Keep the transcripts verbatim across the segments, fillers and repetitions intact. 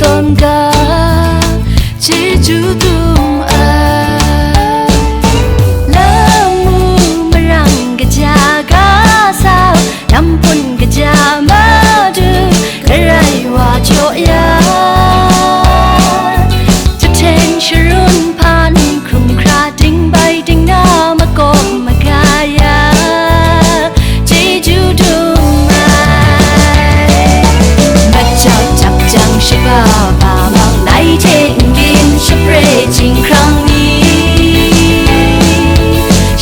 tawn ga, chyeju dum ai. Lamu marang kaja ga sau, namhpun kaja madu, Karai wa jaw ya. Jahten sharun hpan, hkrum hkra ding bai ding na, makawp maga ya, chyeju dum ai. Majak jak jang shaba ba mang, nai hte n-gun shapre chyinghkrang ni,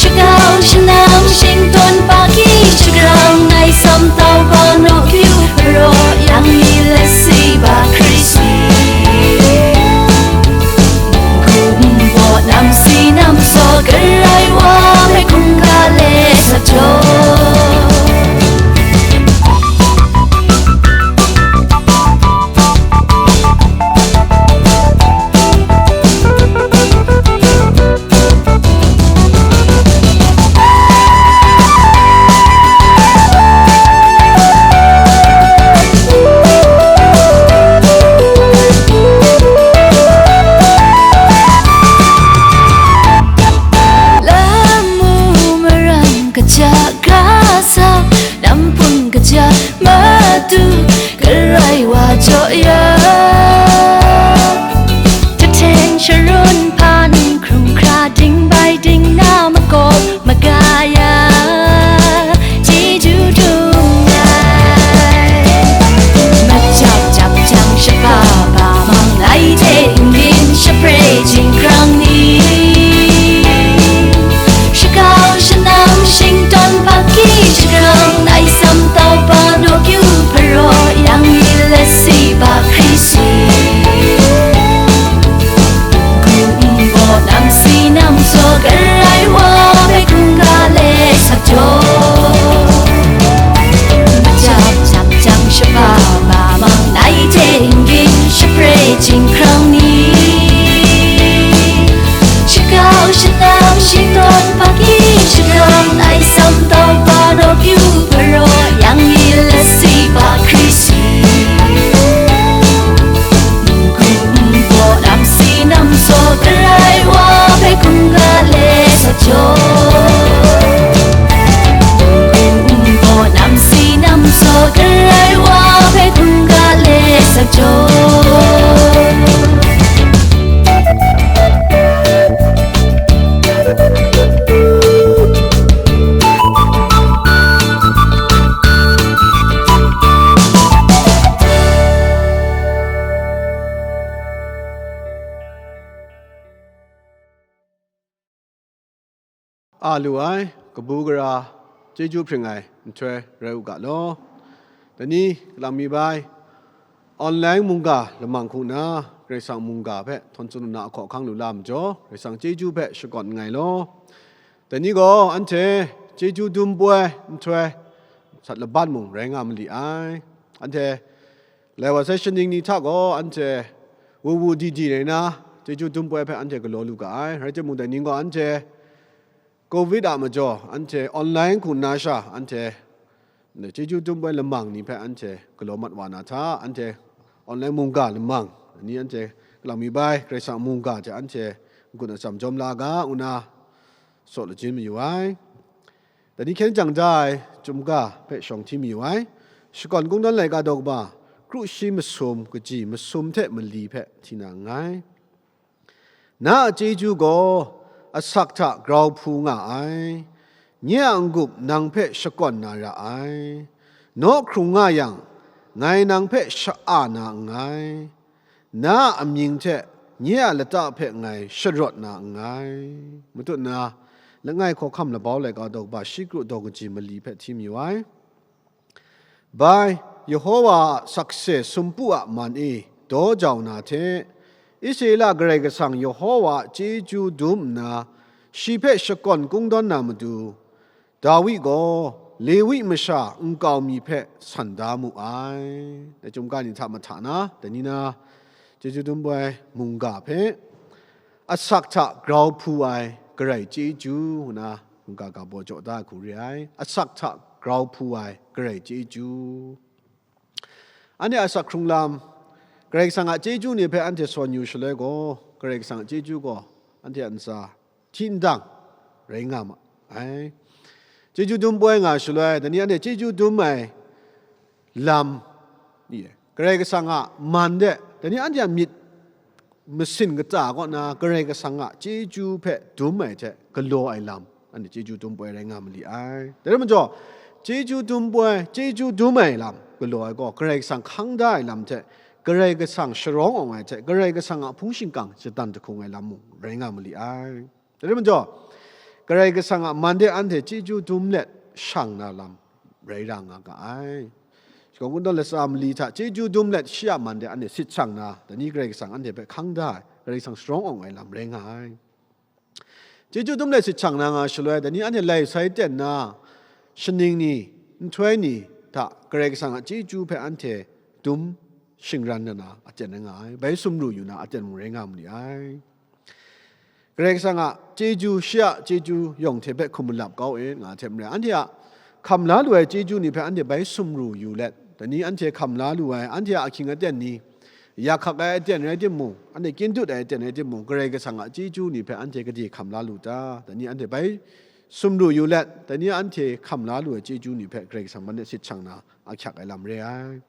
shakau shanam shingtawn hpaki shagrang, nai sam tau ba nawk yu, paraw yang ni, lasi ba Hkristu. Gumbaw nam si nam saw, Karai wa hpe hkungga le sa jaw. Lamu marang kaja ga sau, namhpun kaja madu, Karai wa jaw ya. Jahten sharun hpan, hkrum hkra ding bai ding na, makawp maga ya, chyeju dum ai. Majak jak jang shaba ba mang, nai hte n-gun shapre chyinghkrang ni, shakau shanam shingtawn hpaki shagrang, nai sam tau ba nawk yu, paraw yang ni, lasi ba Hkristu. Gumbaw nam si nam saw, Karai wa hpe hkungga le sa jaw. Majak jak jang shaba ba mang, nai hte n-gun shapre chyinghkrang ni, shakau shanam shingtawn hpaki shagrang, nai sam tau ba nawk yu, paraw yang ni, lasi ba Hkristu. Gumbaw nam si nam saw, Karai wa hpe hkungga le sa jaw. Gumbaw nam si nam saw, Karai wa hpe hkungga le sa jaw. A lu ai, kabu gara, chyeju hpring ai nhtoi rai u ga law. Dai ni, kalang mi bai, online mungga lamang hku na, Karai Kasang mungga hpe htawn tsun nna ahkaw ahkang lu la majaw, Karai Kasang chyeju hpe shakawn nngai law. Dai ni gaw anhte chyeju dum poi nhtoi sat laban mung rai nga ma li ai. Anhte lai wa sai shaning ni hta gaw anhte wu wu di di rai na, chyeju dum poi hpe anhte galaw lu ga ai. Rai timung, dai ni gaw anhte covid a majaw, anhte online hku nna sha, anhte chyeju dum poi lamang ni hpe anhte galaw mat wa na hta, anhte online mungga lamang ni anhte kalang mi bai, Karai Kasang mungga hte anhte n-gun atsam jawm la ga, ngu na saw lajin mayu ai. Dai ni hkyen jang da ai chyum ga hpe shawng hti mayu ai. Shakawn Kungdawn laika daw kaba, kru shi masum kaji masum hte mali hpe hti na nngai. Na a chyeju gaw asak hta grau hpu nga ai. Nye a n-gup nang hpe shakawn na ra ai. Naw hkrung nga yang, ngai nang hpe sha-a na nngai. Na a amying hte nye a lata hpe ngai sharawt na nngai. Matut na, langai hkawhkam labau laika daw kaba shi kru daw kaji mali hpe hti mayu ai. Bai, Yehowa a sakse sumpu a man e daw jau na hte, Israela Karai Kasang Yehowa a chyeju dum nna, shi hpe shakawn kungdawn na matu, Dawi gaw Lewi masha nkau mi hpe san da mu ai. Dai chyum ga ni hta mahta na, dai ni na, chyeju dum poi mungga hpe, asak hta grau hpu ai Karai chyeju, ngu na mungga ga baw jaw da ai hku re ai. Asak hta grau hpu ai Karai chyeju. Anhte asak hkrung lam, Karai Kasang a chyeju ni hpe anhte sawn yu shaloi gaw, Karai Kasang a chyeju gaw anhte a ntsa hti ndang rai nga ma ai. Chyeju dum poi nga shaloi, dai ni anhte chyeju dum ai lam, Karai Kasang a man de, dai ni anhte a myit masin kata kaw na Karai Kasang a chyeju hpe dum ai hte galaw ai lam, anhte chyeju dum poi rai nga ma li ai. Dai rai majaw, chyeju dum poi, chyeju dum ai lam galaw ai gaw, Karai Kasang hkang da ai lam hte, Karai Kasang sharawng awng ai hte, Karai Kasang a hpung shingkang shatan jahkung ai lam mung rai nga ma li ai. Dai rai majaw, Karai Kasang a man de anhte chyeju dum let shang na lam rai ra nga ga ai. Shakawn kungdawn latsa mali hta chyeju dum let shi a man de anhte sit shang na, dai ni Karai Kasang anhte hpe hkang da ai, Karai Kasang sharawng awng ai lam rai nga ai. Chyeju dum let sit shang na nga shaloi, dai ni anhte lai sai ten na, shaning ni, nhtoi ni hta Karai Kasang a chyeju hpe anhte dum shingran na na aten rai nga ai, bai sumru yu na aten mung rai nga ma li ai. Karai Kasang a chyeju, shi a chyeju yawng hte hpe hkum malap kau it nga hte maren, anhte a hkam la lu ai chyeju ni hpe anhte bai sumru yu let, dai ni anhte hkam la lu ai, anhte a ahkying aten ni, yak hkak ai aten rai timung, anhte kyin dut ai aten rai timung, Karai Kasang a chyeju ni hpe anhte gade hkam la lu ta? Dai ni anhte bai sumru yu let, dai ni anhte hkam la lu ai chyeju ni hpe Karai Kasang man de sit shang na ahkyak ai lam re ai.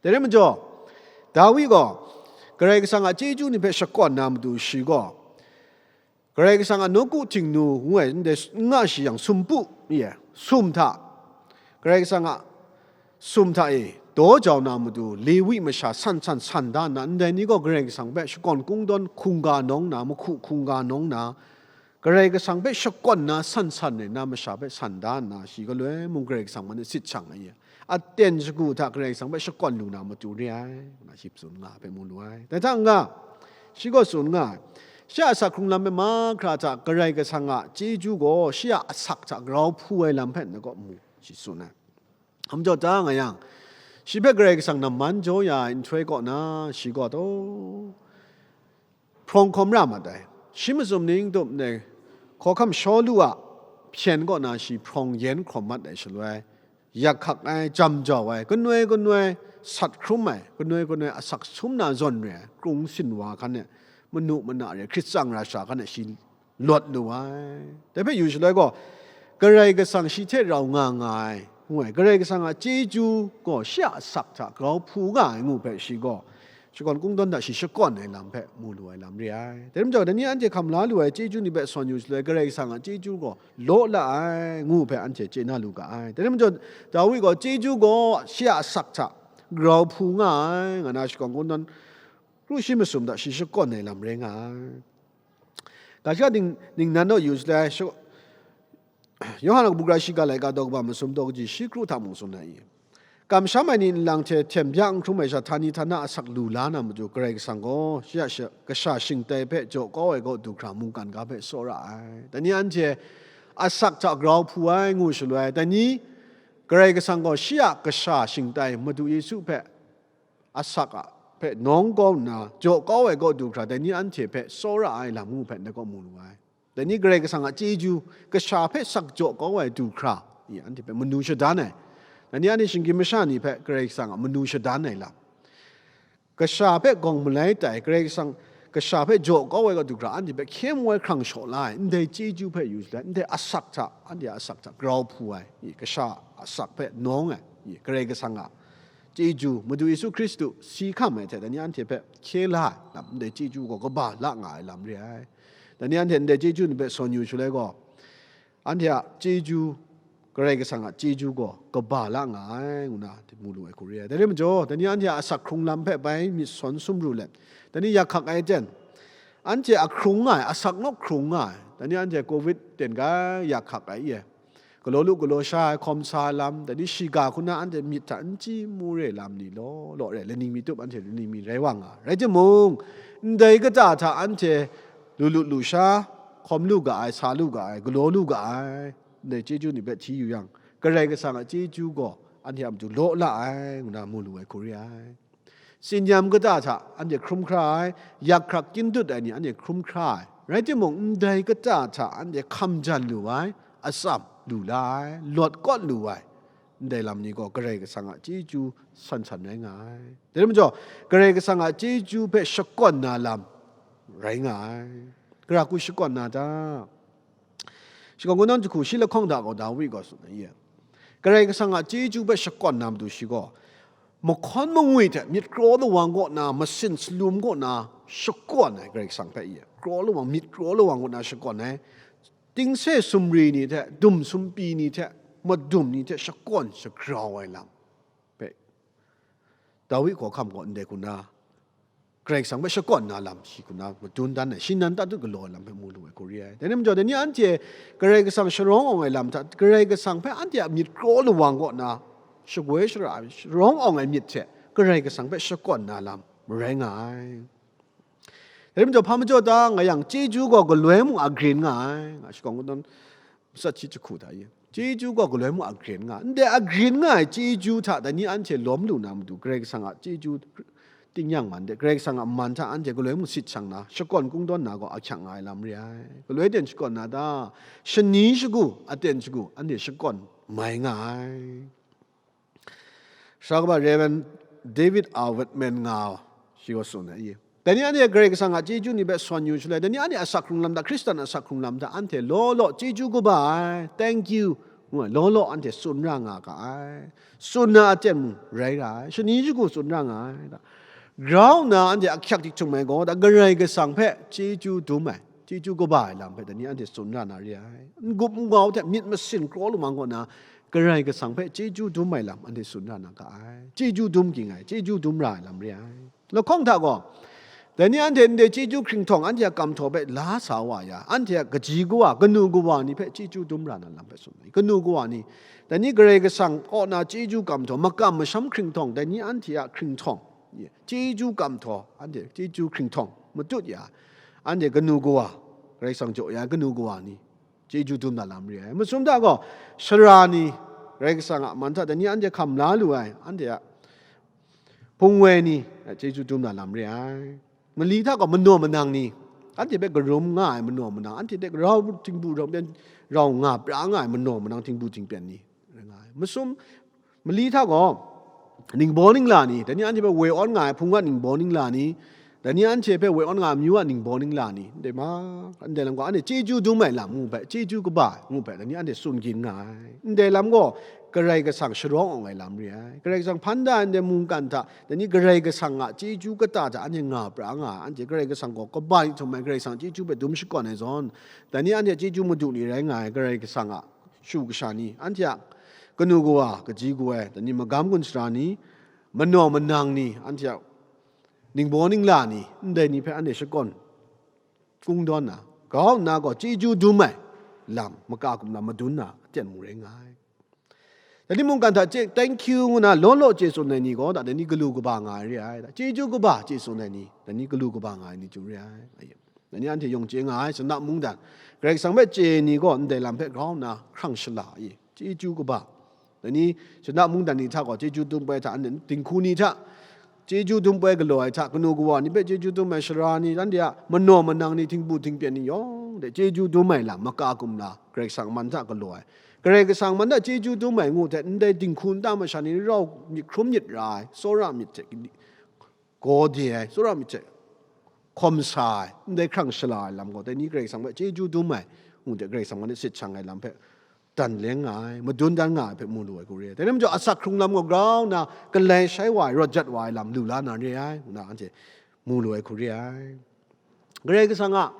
Dai rai majaw, Dawi gaw Karai Kasang a chyeju ni hpe shakawn na matu shi gaw, Karai Kasang a nawku htingnu ngu ai, ndai nga shi yang, sumpu, ye, sum hta, Karai Kasang a sum hta e daw jau na matu, Lewi masha san san san da nna, ndai ni gaw Karai Kasang hpe shakawn kungdawn hkungga nawng na, mahku hkungga nawng na, Karai Kasang hpe shakawn na san san ai na masha hpe san da nna, shi galoi mung Karai Kasang man e sit shang ai, aten shagu hta Karai Kasang hpe shakawn lu na matu re ai, ngu na shi tsun nga ai hpe mu lu ai. Dai hta n-ga, shi gaw tsun nga ai, shi a asak hkrung lam hpe mahkra hta Karai Kasang a chyeju gaw shi a asak hta grau hpu ai lam hpe ngai kaw mu, shi tsun ai. Hkam jaw ta nga yang, shi hpe Karai Kasang namman jaw ya ai nhtoi kaw na, shi gaw taw hprawng hkawm ra mat ai. Shi mazum ning tup ndai hkawhkam Shawlu a hpyen kaw na shi hprawng yen hkrawm mat ai shaloi, yak hkak ai, jam jau ai, kanoi kanoi sat hkrum ai, kanoi kanoi asak sum na zawn re ai, krung sinwa hkan e, manu mana re ai, hkrit tsang rasha hkan e shi lawt lu ai. Dai hpe yu shaloi gaw, Karai Kasang shi hte rau nga nga ai, ngu ai, Karai Kasang a chyeju gaw shi a asak hta grau hpu nga ai ngu hpe shi gaw, shakawn kungdawn hta shi shakawn ai lam hpe mu lu ai lam re ai. Dai rai majaw, dai ni anhte hkam la lu ai chyeju ni hpe sawn yu shaloi, Karai Kasang a chyeju gaw law la ai, ngu hpe anhte chye na lu ga ai. Dai rai majaw, Dawi gaw chyeju gaw shi a asak hta grau hpu nga ai, nga na shakawn kungdawn kru shi masum hta shi shakawn ai lam rai nga ai. Ga shaka ning, ningnan naw yu shaloi, sha-, Yawhan a kabu gara shiga laika daw kaba masum daw kaji shi kru hta mung tsun ai i. Kamsham ai ni nlang hte hten bya n hkrum ai sha, htani htana asak lu la na matu, Karai Kasang gaw shi a sha-, kasha shingtai hpe jaw kau ai kaw du hkra mungkan ga hpe tsawra ai. Dai ni anhte asak hta grau hpu ai ngu shaloi, dai ni Karai Kasang gaw shi a kasha shingtai Madu Yesu hpe asak a hpe nawng kau nna, jaw kau ai kaw du hkra, dai ni anhte hpe tsawra ai lam ngu hpe ndai kaw mu lu ai. Dai ni Karai Kasang a chyeju, kasha hpe sak jaw kau ai du hkra, i anhte hpe manu shadan ai. Dai ni anhte shinggyim masha ni hpe Karai Kasang a manu shadan ai lam, kasha hpe gawng malai tai, Karai Kasang kasha hpe jaw kau ai kaw du hkra, anhte hpe hkye mu ai hkrang shaw la ai, ndai chyeju hpe yu shaloi, ndai asak hta, anhte a asak hta grau hpu ai, i kasha asak hpe nawng ai, i Karai Kasang a chyeju, Madu Yesu Hkristu si hkam ai hte, dai ni anhte hpe hkye la ai lam, ndai chyeju gaw kaba la nga ai lam re ai. Dai ni anhte ndai chyeju ni hpe sawn yu shaloi gaw, anhte a chyeju, Karai Kasang a chyeju gaw kaba la nga ai, ngu na mu lu ai hku re ai. Dai rai majaw, dai ni anhte a asak hkrung lam hpe bai myit sawn sumru let, dai ni yak hkak ai ten, anhte a hkrung nga ai, asak nawk hkrung nga ai, dai ni anhte covid ten ga yak hkak ai i e, galaw lu galaw sha ai, hkawm sa ai lam, dai ni shiga hku na anhte myit hta n chyi n mu re lam ni law law re, laning mi tup anhte laning mi rai wa nga ai. Rai timung, ndai kata hta anhte lu lu lu sha, hkawm lu ga ai, sa lu ga ai, galaw lu ga ai, ndai chyeju ni hpe hti yu yang, Karai Kasang a chyeju gaw anhte a matu law la ai, ngu na mu lu ai hku re ai. Tsinyam kata hta anhte hkrum hkra ai, yak hkrak kyin dut ai ni anhte hkrum hkra ai. Rai timung, ndai kata hta anhte hkam jan lu ai, atsam lu la ai, lawt kawt lu ai, Ndai lam ni gaw Karai Kasang a chyeju san san rai nga ai. Dai rai majaw, Karai Kasang a chyeju hpe shakawn na lam rai nga ai. Gara hku shakawn na ta? Shakawn kungdawn jahku shi lahkawng hta gaw Dawi gaw tsun ai, Karai Kasang a chyeju hpe shakawn na matu shi gaw, mahkawn mangwi hte myit kraw lawang kaw na, masin salum kaw na shakawn ai, Karai Kasang hpe, i, kraw lawang, myit kraw lawang kaw na shakawn ai. Tingse sumri ni hte, dum sumpi ni hte, madum ni hte shakawn shagrau ai lam hpe, Dawi hkawhkam gaw ndai hku na, Karai Kasang hpe shakawn na lam shi hku na madun dan ai, shi nan tatut galaw ai lam hpe mu lu ai hku re ai. Dai ni majaw, dai ni anhte Karai Kasang sharawng awng ai lam hta, Karai Kasang hpe anhte a myit kraw lawang kaw na, shagoi shara ai sharawng awng ai myit hte Karai Kasang hpe shakawn na lam marai nga ai. Dai ni majaw, hpa majaw ta nga yang, chyeju gaw galoi mung a grin nga ai, nga shakawn kungdawn matsat shi jahku hta i. Chyeju gaw galoi mung a grin nga, ndai a grin nga ai chyeju hta dai ni anhte lawm lu na matu, Karai Kasang a chyeju tingnyang man de, Karai Kasang a man hta anhte galoi mung sit shang na, shakawn kungdawn na gaw ahkyak nga ai lam re ai. Galoi ten shakawn na ta? Shani shagu, aten shagu, anhte shakawn mai nga ai. Sara kaba Rev. David A. Whitman nga shi gaw tsun ai, i. Dai ni anhte Karai Kasang a chyeju ni hpe sawn yu shaloi, dai ni anhte asak hkrung lam hta, Hkristan asak hkrung lam hta, anhte law law chyeju kaba ai, thank you, ngu ai, law law anhte tsun ra nga ga ai. Tsun na aten mung rai ra ai, shani shagu tsun ra nga ai. Grau nna anhte ahkyak dik htum ai gaw, da Karai Kasang hpe chyeju dum ai, chyeju kaba ai lam hpe dai ni anhte tsun ra na re ai. N-gup n-gau hte myit masin kraw lawang kaw na, Karai Kasang hpe chyeju dum ai lam anhte tsun ra na ga ai. Chyeju dum ging ai, chyeju dum ra ai lam re ai. Lahkawng hta gaw, dai ni anhte ndai chyeju hkringhtawng anhte a kamhtaw hpe la sa wa ya, anhte a kaji kawa, kanu kawa ni hpe chyeju dum ra na lam hpe tsun ai. Kanu kawa ni, dai ni Karai Kasang kaw na chyeju kamhtaw, makam masham hkringhtawng, dai ni anhte a hkringhtawng, chyeju kamhtaw, anhte chyeju hkringhtawng matut ya, anhte kanu kawa, Karai Kasang jaw ya ai kanu kawa ni, chyeju dum na lam re ai. Masum hta gaw, sara ni, Karai Kasang a man hta dai ni anhte hkam la lu ai, anhte a hpung woi ni, chyeju dum na lam re ai. Mali hta gaw manaw manang ni, anhte hpe karum nga ai manaw manang, anhte hte rau htingbu htingpyan rau nga pra nga ai manaw manang htingbu htingpyan ni rai nga ai. Masum, mali hta gaw, ningbaw ningla ni, dai ni anhte hpe woi awn nga ai hpung a ningbaw ningla ni, dai ni anhte hpe woi awn nga ai amyu a ningbaw ningla ni, ndai ma, ndai lam gaw anhte chyeju dum ai lam ngu hpe, chyeju kaba ai ngu hpe, dai ni anhte tsun gyin nga ai. Ndai lam gaw Karai Kasang sharawng awng ai lam re ai. Karai Kasang hpan da ai ndai mungkan hta, dai ni Karai Kasang a chyeju kata hta anhte nga pra nga ai, anhte Karai Kasang gaw kaba ai htum ai, Karai Kasang chyeju hpe dum shakawn ai zawn, dai ni anhte chyeju madu ni rai nga ai, Karai Kasang a shu kasha ni, anhte a kanu kawa, kaji kawa, dai ni magam gun sara ni, manaw manang ni, anhte a ningbaw ningla ni, ndai ni hpe anhte shakawn kungdawn na, grau nna gaw chyeju dum ai lam, maka kumla madun na aten mung rai nga ai. Dai ni mungkan hta chye, thank you ngu na law law chye tsun ai ni gaw, da, dai ni galu kaba nga ai re ai, da, chyeju kaba chye tsun ai ni, dai ni galu kaba nga ai ni chyu re ai. Dai ni anhte yawng chye nga ai, Shana mungdan, Karai Kasang hpe chye ai ni gaw, ndai lam hpe grau nna hkrang shala ai, chyeju kaba. Dai ni, Shana mungdan ni hta gaw, chyeju dum ai hta, anhte dinghku ni hta, chyeju dum ai galaw ai hta, kanu kawa ni hpe chyeju dum ai, sara ni, anhte a manaw manang ni, htingbu htingpyan ni yawng de chyeju dum ai lam, maka kumla, Karai Kasang man hta galaw ai. Karai Kasang man hta chyeju dum ai ngu hte, ndai dinghku nta masha ni rau myit hkrum myit ra ai, tsawra myit hte gaw de ai, tsawra myit hte hkawm sa ai, ndai hkrang shala ai lam gaw, dai ni Karai Kasang hpe chyeju dum ai ngu hte, Karai Kasang man hte sit shang ai lam hpe dan leng nga ai, madun dan nga ai hpe mu lu ai hku re ai. Dai rai majaw, asak hkrung lam gaw grau nna galai shai wa ai, rawt jat wa ai lam lu la na re ai, ngu na anhte mu lu ai hku re ai. Karai Kasang a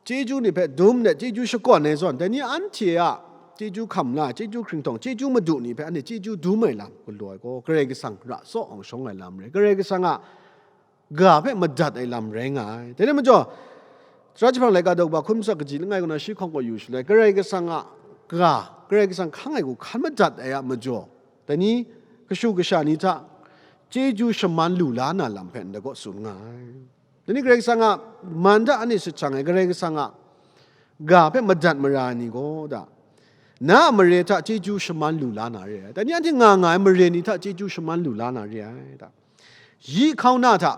chyeju ni hpe dum let, chyeju shakawn ai zawn, dai ni anhte a chyeju hkam la, chyeju hkringhtawng, chyeju madu ni hpe anhte chyeju dum ai lam galaw ai gaw, Karai Kasang ra tsaw awng shawng ai lam re. Karai Kasang a ga hpe madat ai lam rai nga ai. Dai rai majaw, Sara jahprang laika daw kaba hkun matsat kaji langai kaw na shi hkawng gaw yu shaloi, Karai Kasang a ga, Karai Kasang hkang ai hku hkan madat ai a majaw, dai ni kashu kasha ni hta chyeju shaman lu la na lam hpe ndai gaw tsun nga ai. Dai ni Karai Kasang a man hta anhte sit shang ai, Karai Kasang a ga hpe madat mara ai ni gaw, da, na a mare hta chyeju shaman lu la na re ai. Dai ni anhte nga nga ai mare ni hta chyeju shaman lu la na re ai, da. Yi hkau na hta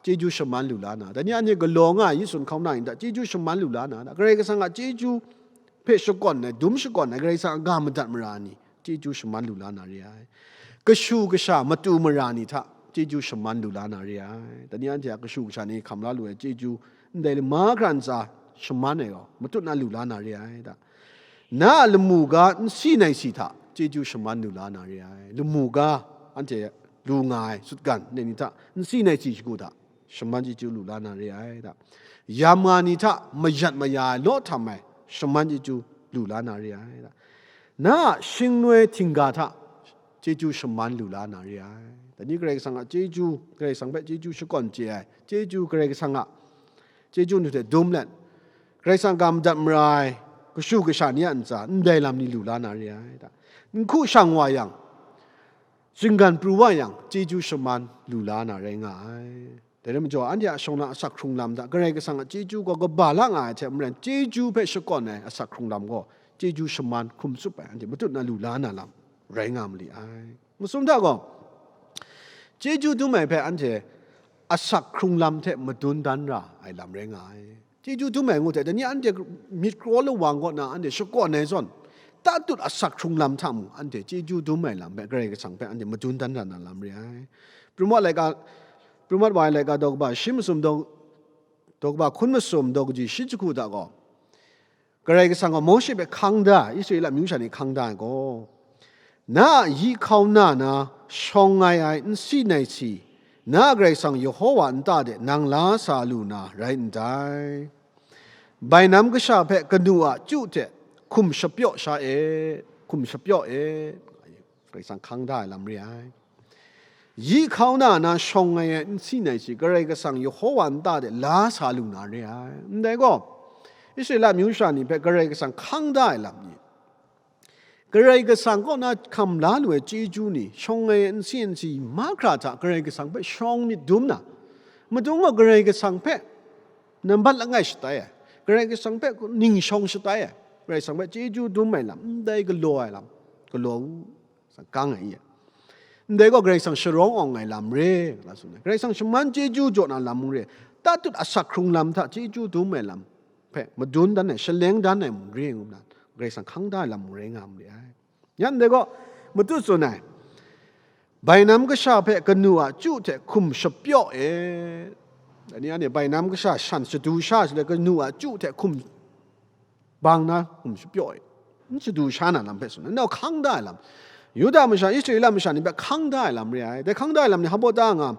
chyeju shaman lu la na, dai ni anhte galaw nga ai yi tsun hkau na ni hta chyeju shaman lu la na, Karai Kasang a chyeju hpe shakawn ai, dum shakawn ai, Karai Kasang a ga madat mara ai ni, chyeju shaman lu la na re ai. Kashu kasha matu mara ni hta chyeju shaman lu la na re ai. Dai ni anhte a kashu kasha ni hkam la lu ai chyeju ndai mahkra ntsa shaman ai gaw, matut na lu la na re ai da. Na a lamu ga n si nai si hta chyeju shaman lu la na re ai. Lamu ga anhte lu nga ai sutgan ndai ni hta, n si nai si shagu hta shaman chyeju lu la na re ai da. Yam nga ni hta mayat maya ai law htam ai shaman chyeju lu la na re ai da. Na a shingnoi htingga hta chyeju shaman lu la na re ai. Dai ni Karai Kasang a chyeju, Karai Kasang hpe chyeju shakawn chye ai, chyeju Karai Kasang a chyeju ni hte dum let, Karai Kasang ga madat mara ai kashu kasha ni a ntsa ndai lam ni lu la na re ai da. N hku shang wa yang, shinggan pru wa yang, chyeju shaman lu la na rai nga ai. Dai rai majaw, anhte a shawng na asak hkrung lam hta Karai Kasang a chyeju gaw kaba la nga ai hte maren, chyeju hpe shakawn ai asak hkrung lam gaw chyeju shaman hkrum tsup ai, anhte matut na lu la na lam rai nga ma li ai. Masum hta gaw, chyeju dum ai hpe anhte asak hkrung lam hte madun dan ra ai lam rai nga ai. Chyeju dum ai ngu hte, dai ni anhte myit kraw lawang kaw na anhte shakawn ai zawn, tatut asak hkrung lam hta mung, anhte chyeju dum ai lam hpe, Karai Kasang hpe anhte madun dan ra na lam re ai. Prumat laika, Prumat wa ai laika daw kaba shi masum daw, daw kaba hkun masum daw kaji shi jahku hta gaw, Karai Kasang gaw Mawshe hpe hkang da, Israela amyu sha ni hkang da ai gaw, na a yi hkau na na shawng ai ai n si nai si, na a Karai Kasang Yehova nta de nang la sa lu na rai ndai. Bainam kasha hpe kanu a chyu hte hkum shapyaw sha e, hkum shapyaw e. Karai Kasang hkang da ai lam re ai. Yi hkau na na shawng ai ai n si nai si, Karai Kasang Yehova nta de la sa lu na re ai. Ndai gaw, Israela amyu sha ni hpe Karai Kasang hkang da ai lam ni, Karai Kasang kaw na hkam la lu ai chyeju ni, shawng ai ai n si n si mahkra hta Karai Kasang hpe shawng myit dum na, madung gaw Karai Kasang hpe nambat langai shatai ai, Karai Kasang hpe ning shawng shatai ai, Karai Kasang hpe chyeju dum ai lam, ndai galaw ai lam, galaw u, kang ai i. Ndai gaw Karai Kasang sharawng awng ai lam re, nga la tsun ai. Karai Kasang shaman chyeju jaw na lam mung re, tatut asak hkrung lam hta chyeju dum ai lam hpe madun dan ai, shaleng dan ai mung re, ngu nna Karai Kasang hkang da ai lam mung rai nga mu re ai. Yan dai gaw, matut tsun ai, bainam kasha hpe kanu a chyu hte hkum shapyaw e. Dai ni anhte bainam kasha shan shadu sha shaloi, kanu a chyu hte hkum bang na hkum shapyaw e. N shadu sha na lam hpe tsun ai, nau hkang da ai lam, Yuda masha, Israela masha ni hpe hkang da ai lam re ai. Dai hkang da ai lam ni hpa ta nga,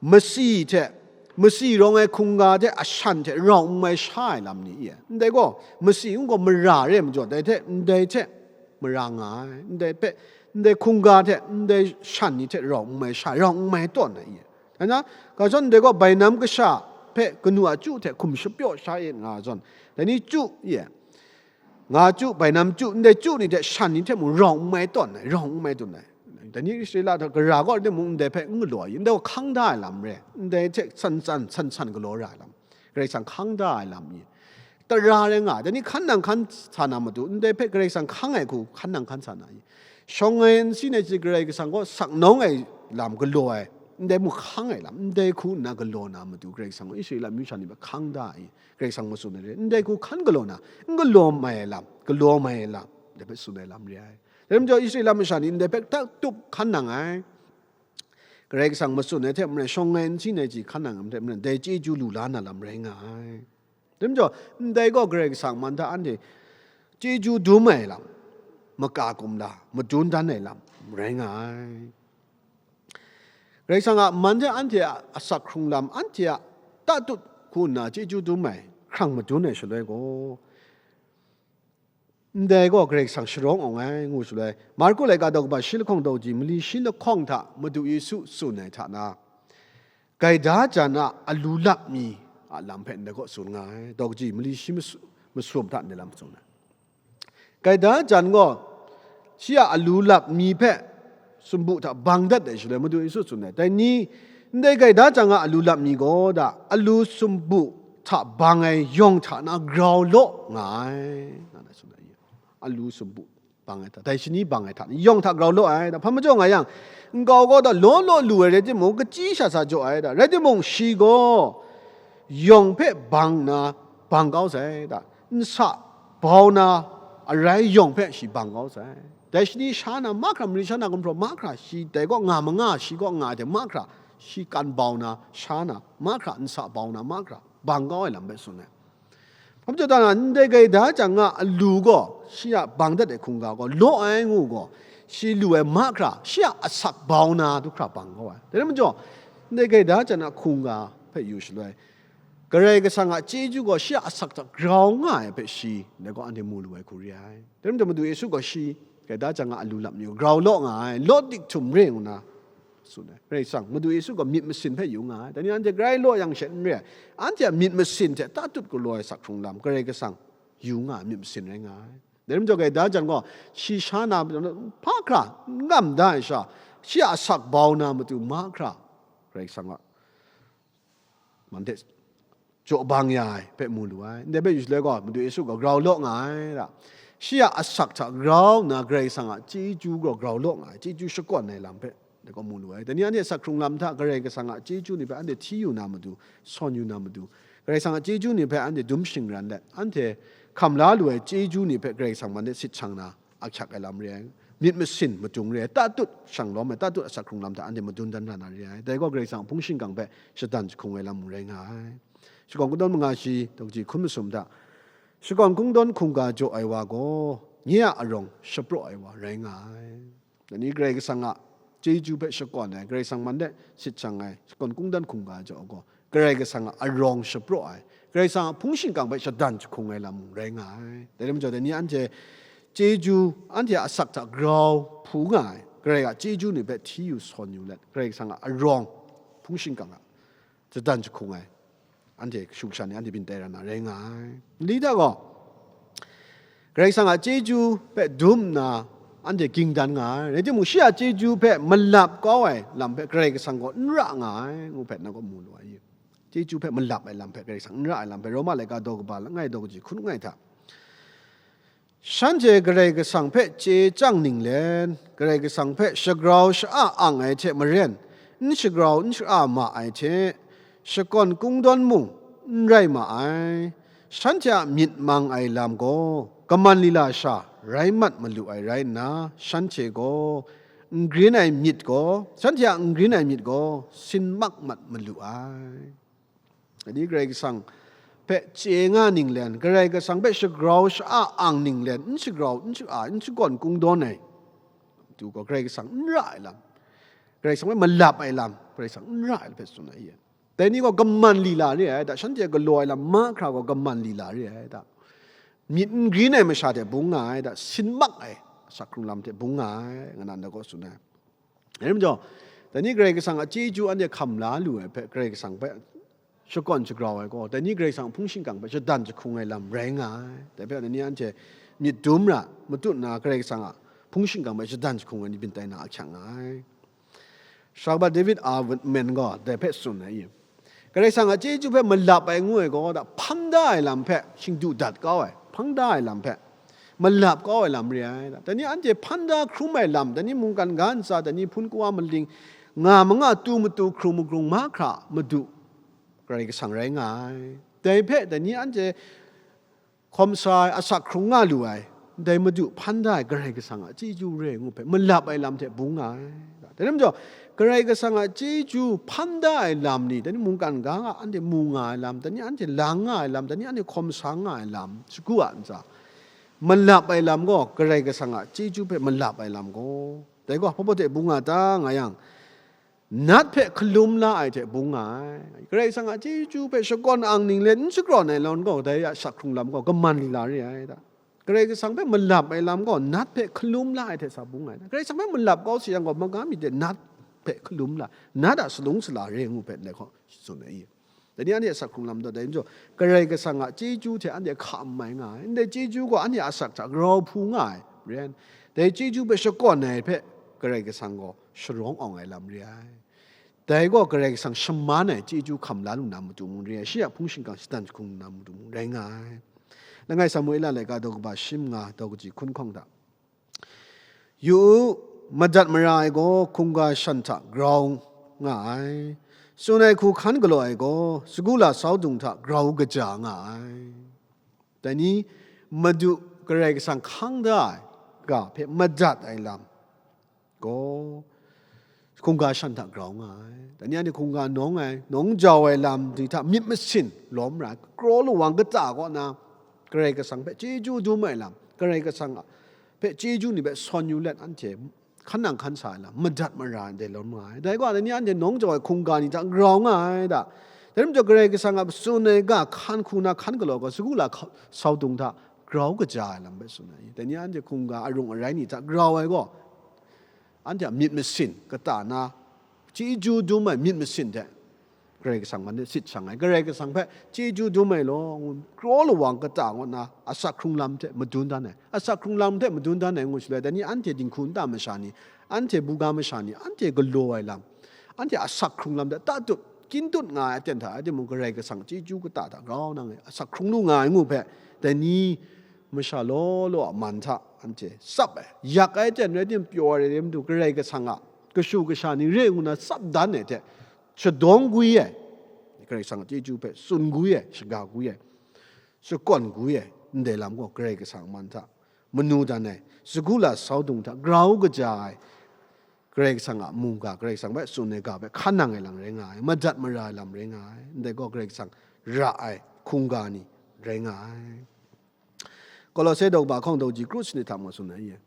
masi hte, masi rawng ai hkungga hte ashan hte rau n mai sha ai lam ni i ai. Ndai gaw, masi n gaw mara re ai majaw, dai hte, ndai hte mara nga ai, ndai hpe, ndai hkungga hte, ndai shan ni hte rau n mai sha, rau n mai tawn ai i ai. Dai na, ga zawn ndai gaw, bainam kasha hpe kanu a chyu hte hkum shapyaw sha e nga zawn, dai ni chyu i ai. Nga chyu, bainam chyu, ndai chyu ni hte shan ni hte mung rau n mai tawn ai, rau n mai tawn ai. Dai ni Israela hta gara kaw timung ndai hpe n galaw ai, ndai gaw hkang da ai lam re, ndai hte san san, san san galaw ra ai lam, Karai Kasang hkang da ai lam ni, tara rai nga ai. Dai ni hkan nang hkan sa na matu, ndai hpe Karai Kasang hkang ai hku hkan nang hkan sa na i. Shawng ai n si nai si, Karai Kasang gaw sak nawng ai lam galaw ai, ndai mung hkang ai lam, ndai hku nna galaw na matu, Karai Kasang gaw Israela amyu sha ni hpe hkang da ai. Karai Kasang matsun ai re, ndai hku hkan galaw na, n galaw mai ai lam, galaw mai ai lam, dai hpe tsun ai lam re ai. Dai majaw, Israela masha ni ndai hpe dak tup hkan nang ai. Karai Kasang matsun ai hte maren, shawng ai n si nai si hkan nang ai hte maren, dai chyeju lu la na lam rai nga ai. Dai majaw, ndai gaw Karai Kasang man hta anhte chyeju dum ai lam, maka kumla, madun dan ai lam rai nga ai. Karai Kasang a man hte anhte a asak hkrung lam, anhte a tatut hku nna chyeju dum ai hkrang madun ai shaloi gaw, ndai gaw Karai Kasang sharawng awng ai, ngu shaloi, Marku laika daw kaba shi lahkawng daw ji, mali shi lahkawng hta Madu Yesu tsun ai hta na, gaida jan a alu lap mi a lam hpe ndai gaw tsun nga ai, daw kaji mali shi masu-, masum hta ndai lam tsun ai. Gaida jan gaw, shi a alu lap mi hpe sumbu hta bang dat ai shaloi, Madu Yesu tsun ai, dai ni, ndai gaida jan a alu lap mi gaw da, alu sumbu hta bang ai yawng hta na grau law nga ai, nga na tsun ai, alu sumbu bang ai hta, dai shani bang ai hta, yawng hta grau law ai, da, hpa majaw nga yang, nkau gaw da law law lu ai rai timung, kachyi sha sa jaw ai, da, rai timung, shi gaw yawng hpe bang nna bang kau sai, da, nsa bau na arai yawng hpe shi bang kau sai. Dai shani sha na mahkra, mari sha na gumhpraw mahkra, shi dai kaw nga manga, shi kaw nga ai hte mahkra, shi kan bau na, sha na mahkra, nsa bau na mahkra, bang kau ai lam hpe tsun ai. Hkam jaw da na, ndai gaida jang nga alu gaw, shi a bang dat ai hkungga gaw, law ai ngu gaw, shi lu ai mahkra, shi a asak bau na du hkra bang kau ai. Dai rai majaw, ndai gaida jang a hkungga hpe yu shaloi, Karai Kasang a chyeju gaw shi a asak hta grau nga ai hpe shi, dai gaw anhte mu lu ai hku re ai. Dai rai majaw, Madu Yesu gaw shi, gaida jang nga alu lap ni gaw, grau law nga ai, law dik htum re ngu na, tsun ai. Karai Kasang, Madu Yesu gaw myit masin hpe yu nga ai. Dai ni anhte grai law yang she n re ai. Anhte a myit masin hte tatut galaw ai sak hkrung lam, Karai Kasang yu nga ai myit masin rai nga ai. Dai rai majaw, gaida jang gaw, shi sha na hpa hkra n kam da ai sha, shi a asak bau na matu mahkra, Karai Kasang a man hte jaw bang ya ai hpe mu lu ai. Ndai hpe yu shaloi gaw, Madu Yesu gaw grau law nga ai da. Shi a asak hta grau nna Karai Kasang a chyeju gaw grau law nga ai, chyeju shakawn ai lam hpe, dai gaw mu lu ai. Dai ni anhte asak hkrung lam hta Karai Kasang a chyeju ni hpe anhte hti yu na matu, sawn yu na matu, Karai Kasang a chyeju ni hpe anhte dum shingran let, anhte hkam la lu ai chyeju ni hpe Karai Kasang man de sit shang na, ahkyak ai lam re ai, myit masin matung re ai, tatut shang lawm ai, tatut asak hkrung lam hta anhte madun dan ra na re ai. Dai gaw Karai Kasang a hpung shingkang hpe shadan jahkung ai lam mung rai nga ai. Shakawn Kungdawn manga shi, daw kaji hkun masum hta, shakawn kungdawn hkungga jaw ai wa gaw, nye a arawng shapraw ai wa rai nga ai. Dai ni Karai Kasang a chyeju hpe shakawn ai, Karai Kasang man de sit shang ai, shakawn kungdawn hkungga jaw ai gaw, Karai Kasang a arawng shapraw ai, Karai Kasang a hpung shingkang hpe shadan jahkung ai lam mung rai nga ai. Dai rai majaw, dai ni anhte chyeju, anhte a asak hta grau hpu nga ai, Karai a chyeju ni hpe hti yu sawn yu let, Karai Kasang a arawng hpung shingkang a shadan jahkung ai, anhte kashu kasha ni anhte byin tai ra na rai nga ai. Nli hta gaw, Karai Kasang a chyeju hpe dum nna anhte ging dan nga ai. Rai timung, shi a chyeju hpe malap kau ai lam hpe Karai Kasang gaw n ra nga ai, ngu hpe na gaw mu lu ai. Chyeju hpe malap ai lam hpe Karai Kasang n ra ai lam hpe Roma laika daw kaba langai daw kaji hkun langai hta, shanhte Karai Kasang hpe chye chyang ninglen, Karai Kasang hpe shagrau sha-a ang ai hte maren, n shagrau n sha-a ma ai hte, shakawn kungdawn mung n rai ma ai. Shanhte a myit mang ai lam gaw kaman lila sha rai mat malu ai rai nna, shanhte gaw n grin ai myit gaw, shanhte a n grin ai myit gaw sin mak mat malu ai. Dai ni Karai Kasang hpe chye nga ninglen, Karai Kasang hpe shagrau sha-a ang ninglen, n shagrau, n sha-a, n shakawn kungdawn ai matu gaw Karai Kasang n ra ai lam, Karai Kasang hpe malap ai lam, Karai Kasang n ra ai lam hpe tsun ai. Dai ni gaw kaman lila re ai da, shanhte galaw ai lam mahkra gaw kaman lila re ai da, myit n grin ai masha hte bung nga ai da, sin mak ai asak hkrung lam hte bung nga ai, nga na ndai gaw tsun ai. Dai rai majaw, dai ni Karai Kasang a chyeju anhte hkam la lu ai hpe, Karai Kasang hpe shakawn shagrau ai gaw, dai ni Karai Kasang a hpung shingkang hpe shadan jahkung ai lam rai nga ai. Dai hpe dai ni anhte myit dum ra, matut nna Karai Kasang a hpung shingkang hpe shadan jahkung ai ni byin tai na ahkyak nga ai. Shabbat David Amen gaw dai hpe tsun ai i, Karai Kasang a chyeju hpe malap ai ngu ai gaw, da hpan da ai lam hpe shingdu dat kau ai, hpang da ai lam hpe malap kau ai lam re ai. Da ni anhte hpan da hkrum ai lam, da ni mungkan ga ntsa, da ni hpun kawa maling, nga manga tu matu hkrung magrung mahkra Madu Karai Kasang rai nga ai. Dai hpe da ni anhte hkawm sa ai, asak hkrung nga lu ai, dai Madu hpan da ai Karai Kasang a chyeju re ngu hpe malap ai lam hte bung nga ai. Dai rai majaw, Karai Kasang a chyeju hpan da ai lam ni, dai ni mungkan ga nga anhte mu nga ai lam, dai ni anhte lang nga ai lam, dai ni anhte hkawm sa nga ai lam, shagu a ntsa, malap ai lam gaw Karai Kasang a chyeju hpe malap ai lam gaw, dai gaw hpa hte bung nga ta nga yang, nat hpe hkalum la ai hte bung nga ai. Karai Kasang a chyeju hpe shakawn ang ninglen n shakawn ai lawn gaw, dai a sak hkrung lam gaw kaman lila re ai da. Karai Kasang hpe malap ai lam gaw nat hpe hkalum la ai hte sa bung ai. Karai Kasang hpe malap kau sa yang gaw, magam mi de nat hpe hkalum la, nat a salung sala re ngu hpe ndai hkaw tsun ai i. Dai ni anhte a sak hkrung lam gaw dai majaw, Karai Kasang a chyeju hte anhte hkam mai nga ai. Ndai chyeju gaw anhte a asak hta grau hpu nga ai, ren. Dai chyeju hpe shakawn ai hpe Karai Kasang gaw sharawng awng ai lam re ai. Dai gaw Karai Kasang shaman ai chyeju hkam la lu na matu mung re ai, shi a hpung shingkang shadan jahkung lu na matu mung rai nga ai. Langai Samuela laika daw kaba shi manga daw kaji hkun hkawng hta, yu u, madat mara ai gaw hkungga shan hta grau nga ai, tsun ai hku hkan galaw ai gaw sagu lasau dung hta grau kaja nga ai. Dai ni Madu Karai Kasang hkang da ai, ga hpe madat ai lam gaw, hkungga shan hta grau nga ai. Dai ni anhte hkungga nawng ai, nawng jau ai lam ni hta myit masin lawm ra ai, kraw lawang kata kaw na Karai Kasang hpe chyeju dum ai lam, Karai Kasang a hpe chyeju ni hpe sawn yu let anhte hkan nang hkan sa ai lam, madat mara ai dai lawm nga ai. Dai gaw, dai ni anhte nawng jau ai hkungga ni hta grau nga ai da. Dai rai majaw, Karai Kasang a tsun ai ga hkan hku na hkan galaw gaw, sagu la hkau- sau dung hta grau kaja ai lam hpe tsun ai. Dai ni anhte hkungga arung arai ni hta grau ai gaw, anhte a myit masin kata na, chyeju dum ai myit masin hte Karai Kasang man de sit shang ai. Karai Kasang hpe chyeju dum ai law, ngu, kraw lawang kata ngu nna asak hkrung lam hte madun dan ai. Asak hkrung lam hte madun dan ai ngu shaloi, dai ni anhte dinghku nta masha ni, anhte buga masha ni, anhte galaw ai lam, anhte asak hkrung lam hte tatut, kyintut nga ai aten hta, rai timung, Karai Kasang chyeju kata hta grau nang e asak hkrung lu nga ai ngu hpe, dai ni masha law law a man hta anhte tsap ai, yak ai aten rai tim, pyaw ai rai tim, matu Karai Kasang a kashu kasha ni re ngu na tsap dan ai hte, shadawng gwi ai, Karai Kasang a chyeju hpe tsun gwi ai, shaga gwi ai, shakawn gwi ai, ndai lam gaw Karai Kasang a man hta manu dan ai, sagu la sau dung hta grau kaja ai, Karai Kasang a mungga, Karai Kasang hpe tsun ai ga hpe hkan nang ai lam rai nga ai, madat mara ai lam rai nga ai, ndai gaw Karai Kasang ra ai hkungga ni rai nga ai. Kolose daw kaba hkawng daw ji kru sanit hta mung tsun ai,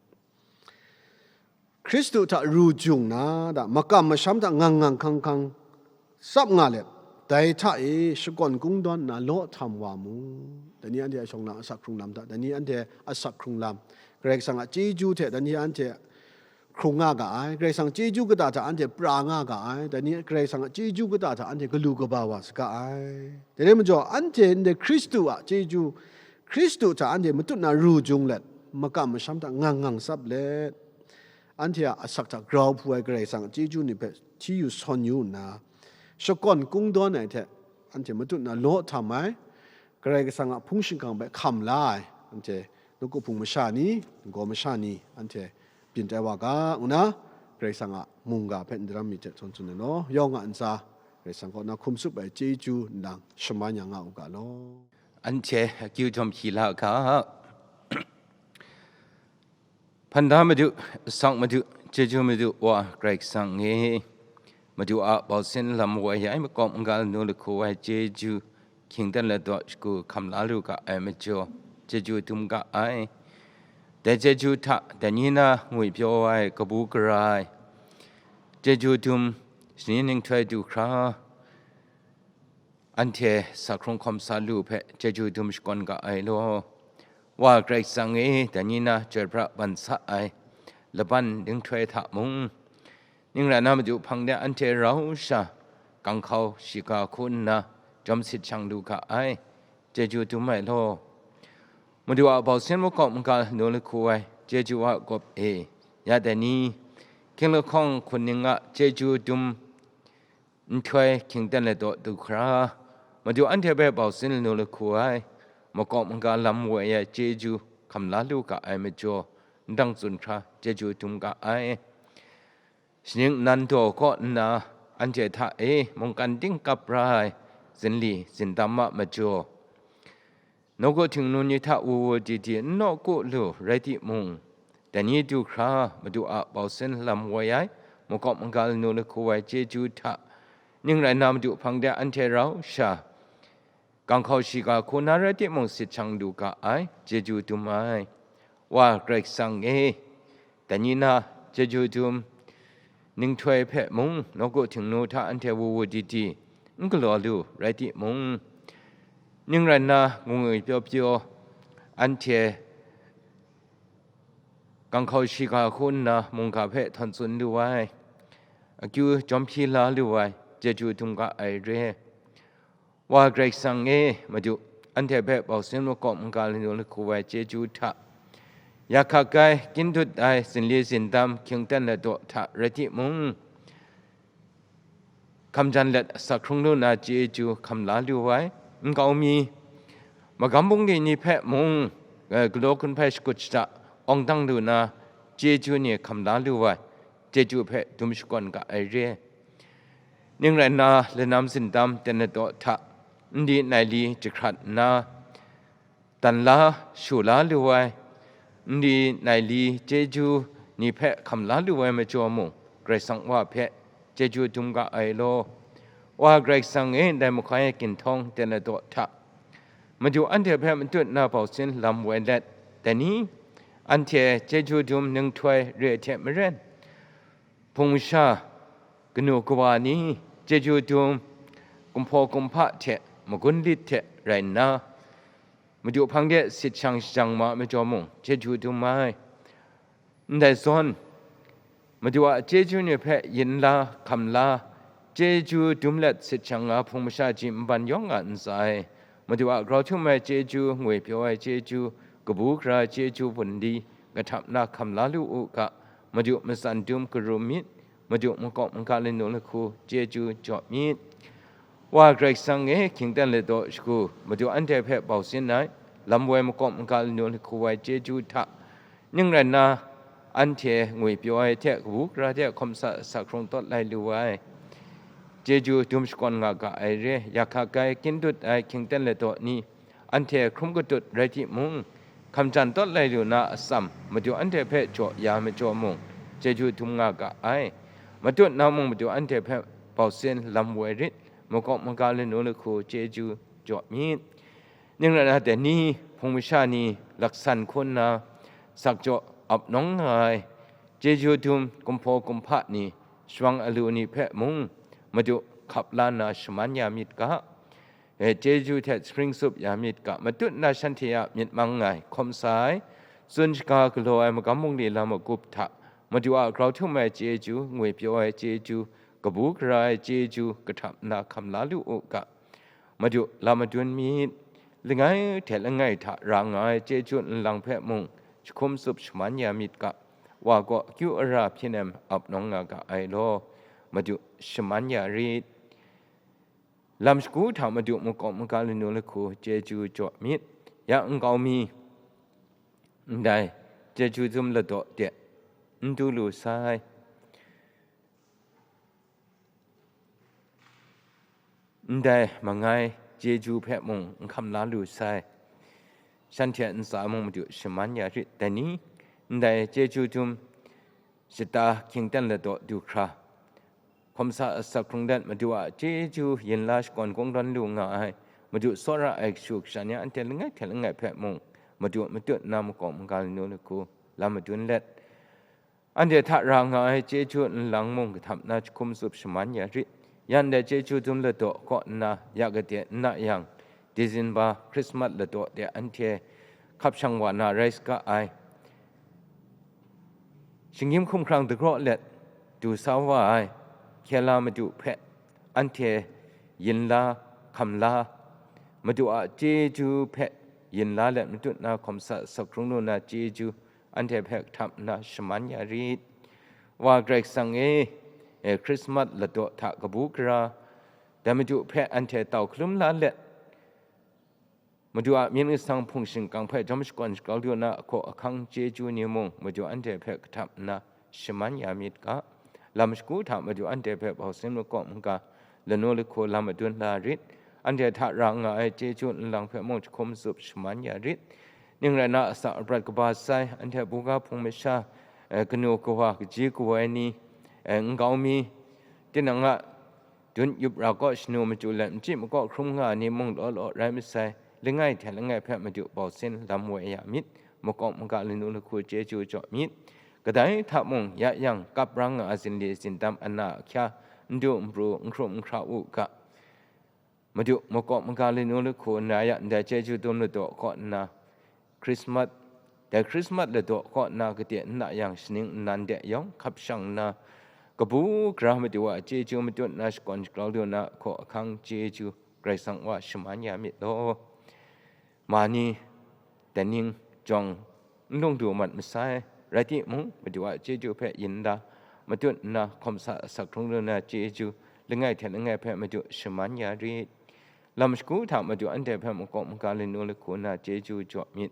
Hkristu hta ru jung na da, makam masham hta ngang ngang hkang hkang tsap nga let, dai hta e shakawn kungdawn nna law htam wa mu. Dai ni anhte a shawng lang asak hkrung lam hta, dai ni anhte asak hkrung lam, Karai Kasang a chyeju hte dai ni anhte hkrung nga ga ai, Karai Kasang chyeju kata hta anhte pra nga ga ai, dai ni Karai Kasang a chyeju kata hta anhte galu kaba wa saga ai. Dai rai majaw, anhte ndai Hkristu a chyeju, Hkristu hta anhte matut na ru jung let, makam masham hta ngang ngang tsap let, anhte a asak hta grau hpu ai Karai Kasang a chyeju ni hpe hti yu sawn yu nna, shakawn kungdawn ai hte anhte matut na law htam ai, Karai Kasang a hpung shingkang hpe hkam la ai, anhte nawku hpung masha ni, ninggaw masha ni, anhte byin tai wa ga, ngu na, Karai Kasang a mungga hpe n daram myit hte htawn tsun ai law, yawng a ntsa, Karai Kasang kaw na hkum tsup ai chyeju nlang shaman ya nga u ga law. Anhte akyu jawm hpyi la ga. Hpan da Madu, asak Madu, chyeju Madu, Wa Karai Kasang e, Madu a bausin lam woi ai makawp n-ga lanu lahku ai chyeju, hkying dan ladaw shagu hkam la lu ga ai majaw, chyeju dum ga ai. Dai chyeju hta, dai ni na ngwipyaw ai kabu gara ai chyeju dum, shani nhtoi du hkra, anhte asak hkrung hkawm sa lu hpe chyeju dum shakawn ga ai law. Wa Karai Kasang e, dai ni na chyoi pra ban sa ai laban nhtoi hta mung, ning rai na Madu hpang de anhte rau sha, ganghkau shiga hku nna jawm sit shang lu ga ai, chyeju dum ai law. Madu a bausin makawp n-ga lanu lahku ai chyeju a gawp e, ya dai ni, hkying lahkawng hkun ning a chyeju dum nhtoi hkying dan ladaw du hkra, Madu anhte hpe bausin lanu lahku ai, makawp n-ga lam woi ai chyeju hkam la lu ga ai majaw, ndang tsun hkra chyeju dum ga ai. Shaning nnan daw kaw nna, anhte hta e mungkan ting kap ra ai zinli zindam a majaw, nawku htingnu ni hta wu wu di di n nawku lu rai timung, dai ni du hkra Madu a bausin lam woi ai, makawp n-ga lanu lahku ai chyeju hta, ning rai na Madu hpang de anhte rau sha, ganghkau shiga hku na rai timung sit shang lu ga ai, chyeju dum ai. Wa Karai Kasang e, dai ni na chyeju dum nhtoi hpe mung, nawku htingnu hta anhte wu wu di di n galaw lu rai timung, ning rai nna ngwi ngwi pyaw pyaw, anhte ganghkau shiga hku nna mungga hpe htawn tsun lu ai, akyu jawm hpyi la lu ai, chyeju dum ga ai re. Wa Karai Kasang e, Madu, anhte hpe bausin makawp n-ga lanu lahku ai chyeju hta, ya hkak ai, kyintut ai, zinli zindam, hkying dan ladaw hta rai timung, hkam jan let asak hkrung lu na chyeju hkam la lu ai, nkau mi, magam bungli ni hpe mung, eh, galaw hkun hpai shakut shada awng dang lu na chyeju ni hkam la lu ai, chyeju hpe dum shakawn ga ai re. Ning rai nna, lanam zindam dan ladaw hta, nli nai li jahkrat nna, dan la, shu la lu ai, Nli naili chyeju ni hpe hkam la lu ai majaw mung, Karai Kasang Wa hpe chyeju dum ga ai law. Wa Karai Kasang e, ndai mahkai ginhtawng ten ladaw hta, Madu anhte hpe matut na bau sin lam woi let, dai ni? Anhte chyeju dum ninghtoi re ai hte maren, hpung masha, kanu kawa ni chyeju dum, kumhpaw kumhpa hte magun lit hte rai nna, Madu hpang de sit shang shajang ma ai majaw mung, chyeju dum ai. Ndai zawn, Madu a chyeju ni hpe yin la, hkam la, chyeju dum let sit shang nga hpung masha ji nban yawng nga ntsa ai. Madu a grau htum ai chyeju, ngwi pyaw ai chyeju, kabu gara ai chyeju bungli, kahtap na hkam la lu u ga, Madu matsan dum karum myit, Madu makawp maga lanu lahku chyeju jaw myit. Wa Karai Kasang e, hkying ten ladaw shagu, Madu anhte hpe bau sin ai, lam woi makawp maga lanu lahku woi chyeju hta, ning rai nna, anhte ngwi pyaw ai hte kabu gara hte hkawm sa asak hkrung tawt lai lu ai, chyeju dum shakawn nga ga ai re, ya hkak ai, kyin dut ai, hkying ten ladaw ni, anhte hkrum katut rai timung, hkam jan tawt lai lu na atsam, Madu anhte hpe jaw ya majaw mung, chyeju dum nga ga ai. Matut na mung, Madu anhte hpe bau sin lam woi rit, makawp maga lanu lahku chyeju jaw myit. Ning rai na, dai ni, hpung masha ni laksan hku nna sakjaw ap nawng nga ai, chyeju dum kumhpaw kumhpa ni, shawang alu ni hpe mung, Madu hkap la nna shaman ya myit ga. E, chyeju hte spring tsup ya myit ga, matut na shanhte a myit mang ai, hkawm sa ai, tsun shaga galaw ai magam bungli lam magup hta, Madu a grau htum ai chyeju, ngwi pyaw ai chyeju, kabu gara ai chyeju, kahtap nna hkam la lu u ga. Madu lam madun myit, langai hte langai hta ra nga ai chyeju nlang hpe mung, jahkum tsup shaman ya myit ga, Wa gaw akyu ara hpyi nem ap nawng nga ga ai law, Madu shaman ya rit. Lam shagu hta Madu makawp maga lanu lahku chyeju jaw myit. Ya nkau mi, ndai chyeju dum ladaw de n du lu sai. Ndai mangai chyeju hpe mung n hkam la lu sai. Shanhte ntsa mung Madu shaman ya rit, dai ni? Ndai chyeju dum shata hkying ten ladaw du hkra, hkawm sa asak hkrung dat Madu a chyeju yin la shakawn kungdawn lu nga ai, Madu tsawra ai kashu kasha ni anhte langai hte langai hpe mung, Madu matut nna makawp maga lanu lahku lam madun let, anhte hta ra nga ai chyeju nlang mung kahtap nna jahkum tsup shaman ya rit. Ya ndai chyeju dum ladaw kaw nna, ya gade n na yang, Disemba, Hkrismat ladaw de anhte hkap shang wa na rai saga ai. Shinggyim hkumhkrang dagraw let du sa wa ai, hkye la Madu hpe anhte yin la, hkam la, Madu a chyeju hpe yin la let matut na hkawm sa asak hkrung lu na chyeju anhte hpe kahtap nna shaman ya rit. Wa Karai Kasang e, e, Hkrismat ladaw hta kabu gara, dai Madu hpe anhte tau hkalum la let, Madu a myit masang hpung shingkang hpe jawm shakawn shakau lu na ahkaw ahkang chyeju ni mung, Madu anhte hpe kahtap nna shaman ya myit ga. Lam shagu hta Madu anhte hpe bau sin makawp maga lanu lahku lam madun la rit. Anhte hta ra nga ai chyeju nlang hpe mung jahkum tsup shaman ya rit. Ning rai na, asak aprat kaba sai, anhte buga hpung masha, eh, kanu kawa, kaji kawoi ni, eh, nkau mi, tinang a dun yup ra kaw shanu machyu let, machyi makaw hkrum nga ai ni mung law law rai masai, langai hte langai hpe Madu bau sin lam woi ya myit, makawp maga lanu lahku chyeju jaw myit. Kadai hta mung, ya yang, kap ra nga ai zinli zindam ana ahkya, n du n pru, n hkrum n hkra u ga. Madu makawp maga lanu lahku nna ya ndai chyeju dum ladaw kaw nna, Hkrismat, dai Hkrismat ladaw kaw nna kade n na yang, shaning nnan de yawng hkap shang nna, kabu gara Madu a chyeju matut na shakawn shagrau lu na ahkaw ahkang chyeju Karai Kasang wa shaman ya myit law. Ma ni, dai ning jawng n lung du mat masai, rai timung, Madu a chyeju hpe yin la, matut nna hkawm sa asak hkrung lu na chyeju, langai hte langai hpe Madu shaman ya rit. Lam shagu hta Madu anhte hpe makawp maga lanu lahku na chyeju jaw myit.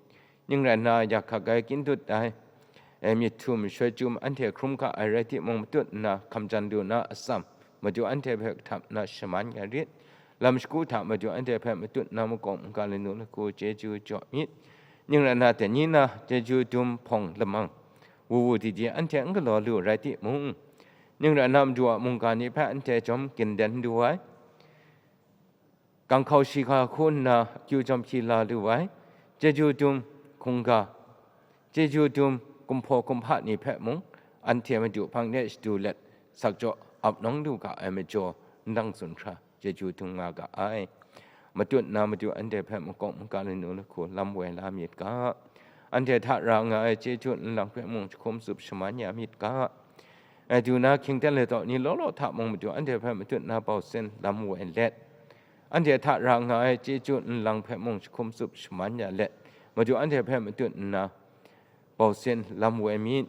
Ning rai nna, ya hkak ai, kyin dut ai, e, myit htum, shoi chyum anhte hkrum ga ai rai timung, matut nna hkam jan lu na atsam, Madu anhte hpe kahtap nna shaman ya rit. Lam shagu hta Madu anhte hpe matut nna makawp maga lanu lahku chyeju jaw myit. Ning rai nna, dai ni na chyeju dum hpawng lamang, wu wu di di anhte n galaw lu rai timung, ning rai nna, Madu a mungga ni hpe anhte jawm gindin du ai, ganghkau shi hka hku nna akyu jawm hpyi la lu ai, chyeju dum hkungga, chyeju dum kumhpaw kumhpa ni hpe mung, anhte Madu hpang de shadu let, sakjaw ap nawng lu ga ai majaw, ndang tsun hkra chyeju dum nga ga ai. Matut nna Madu anhte hpe makawp maga lanu lahku lam woi la myit ga. Anhte hta ra nga ai chyeju nlang hpe mung jahkum tsup shaman ya myit ga. Ai du na hkyingten ladaw ni law law hta mung Madu anhte hpe matut nna bau sin lam woi let, anhte hta ra nga ai chyeju nlang hpe mung jahkum tsup shaman ya let, Madu anhte hpe matut nna bau sin lam woi myit.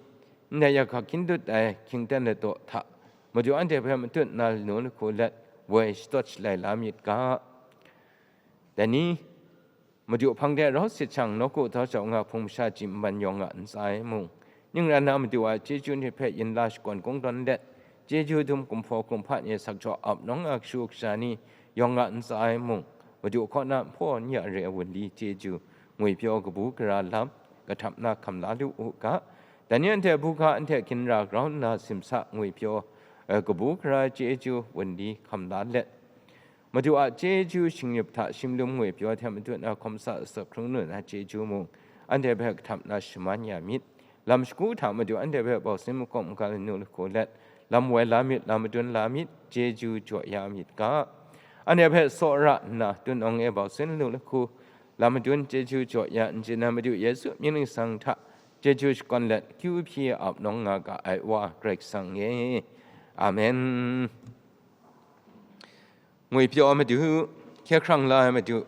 Ndai ya hka hkyin dut ai hkyingten ladaw hta Madu anhte hpe matut nna lanu lahku let woi shatawt shalai la myit ga. Dai ni, Madu hpang de rau sit shang, nawku tau jau nga hpung masha ji nman yawng nga ntsa ai mung, ning rai nna Madu a chyeju ni hpe yin la shakawn kungdawn let, chyeju dum kumhpaw kumhpa ni sakjaw ap nawng nga kashu kasha ni yawng nga ntsa ai mung, Madu kaw na nhpaw n ya re ai wunli chyeju, ngwipyaw kabu gara lam, kahtam na hkam la lu u ga. Dai ni anhte buga anhte ginra grau nna simsa ngwipyaw, eh, kabu gara chyeju wunli hkam la let, Madu a chyeju shingnip hta shimlum ngwipyaw hte matut na hkawm sa asak hkrung nu na chyeju mung, anhte hpe kahtam na shaman ya myit. Lam shagu hta Madu anhte hpe bau sin makawp maga lanu lahku let, lam woi la myit, lam madun la myit, chyeju jaw ya myit ga. Anhte hpe tsawra nna, tun awng e bau sin lanu lahku, lam madun chyeju jaw ya n chye na Madu Yesu mying ningsang hta chyeju shakawn let, akyu hpyi ap nawng nga ga ai Wa Karai Kasang e. Amen. Ngwipyaw Madu, hkye hkrang la ai Madu,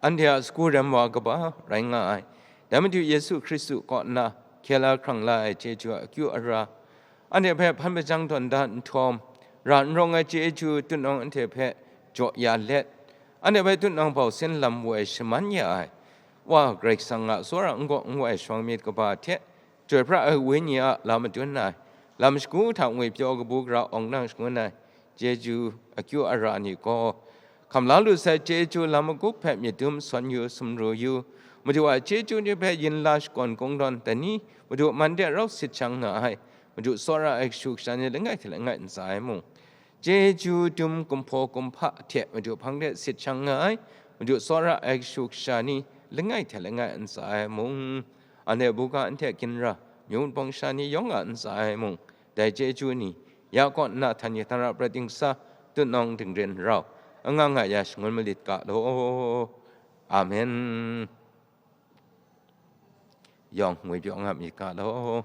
anhte a sagu rem wa kaba rai nga ai. Dai Madu Yesu Hkristu kaw nna hkye la hkrang la ai chyeju a akyu ara, anhte hpe hpan hpajang tawn da nhtawm, ra n rawng ai chyeju tun awng anhte hpe jaw ya let, anhte hpe tun awng bau sin lam woi shaman ya ai, Wa Karai Kasang a tsawra n gaw n woi shawng myit kaba hte, Chyoi pra ai Wenyi a lam madun ai, lam shagu hta ngwipyaw kabu gara awng nang shangun ai, chyeju akyu ara ni gaw, hkam la lu sai chyeju lam magup hpe myit dum sawn yu, sumru yu, Madu a chyeju ni hpe yin la shakawn kungdawn, dai ni Madu man de rau sit shang nga ai, Madu tsawra ai kashu kasha ni langai hte langai ntsa ai mung, chyeju dum kumhpaw kumhpa hte Madu hpang de sit shang nga ai, Madu tsawra ai kashu kasha ni langai hte langai ntsa ai mung, anhte buga anhte ginra, myu nbawng sha ni yawng a ntsa ai mung, dai chyeju ni, ya kaw nna htan ni htan ra prat dingsa, tun awng dingren rau, anga nga ya shangun malit ga law. Amen. Yawng ngwipyaw nga myit ga law.